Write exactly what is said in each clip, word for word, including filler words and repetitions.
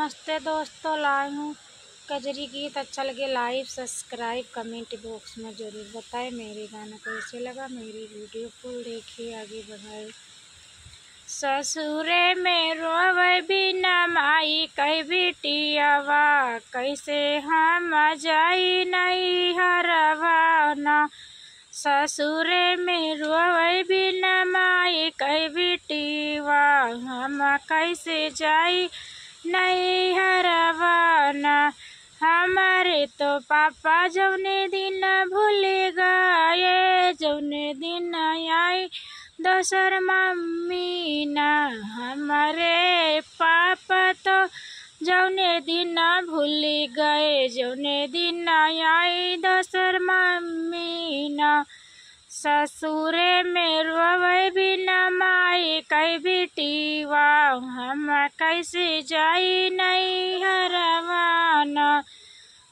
नमस्ते दोस्तों, लाए हूँ कजरी गीत। अच्छा लगे लाइक, सब्सक्राइब, कमेंट बॉक्स में जरूर बताएं। मेरे गाना कैसे लगा, मेरी वीडियो फुल देखिए, आगे बढ़ाए। ससुरे में रोवे बिना माई कई बिटियावा, कैसे हम जाई नैहरवा ना। ससुरे में रोवे बिना माई कई बिटियावा, हम कैसे जाई नैहरवा ना। हमारे तो पापा जौने दिन भूल गए, जौने दिन आई दोसर मम्मी ना। हमारे पापा तो जौने दिन भूल गए, जौने दिन आई दोसर मम्मी ना। ससुरे में रोवे बिना माई कई बिटियावा, हम कैसे जाई नैहरवा ना।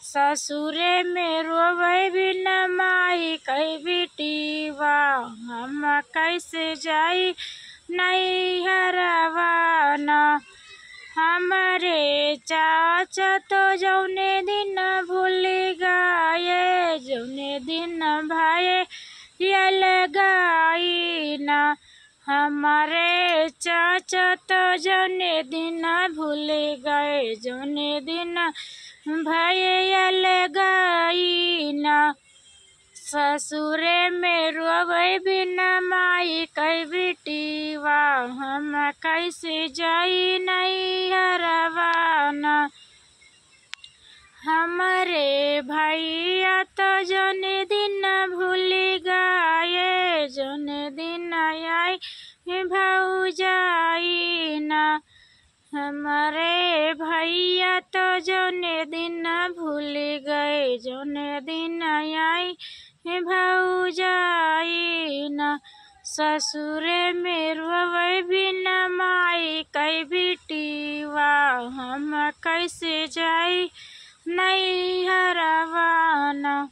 ससुरे में रोवे बिना माई कई बिटियावा, हम कैसे जाई नैहरवा ना। हमारे चाचा तो जौने दिन भूल गए, जौने दिन भए अलगाई ना। हमारे चाचा तो जौने दिन भूल गए, जौने दिन भए अलगाई ना। ससुरे में रोवे बिना माई कई बिटियावा, हम कैसे जाई नैहरवा ना। हमारे भैया तो जौने दिन भूल गए, जौने दिन आई भौजाई ना। हमारे भैया तो जौने दिन भूल गए, जौने दिन आई भौजाई ना। ससुरे में रोवे बिना माई कई बिटियावा, हम कैसे जाई नैहरवा ना।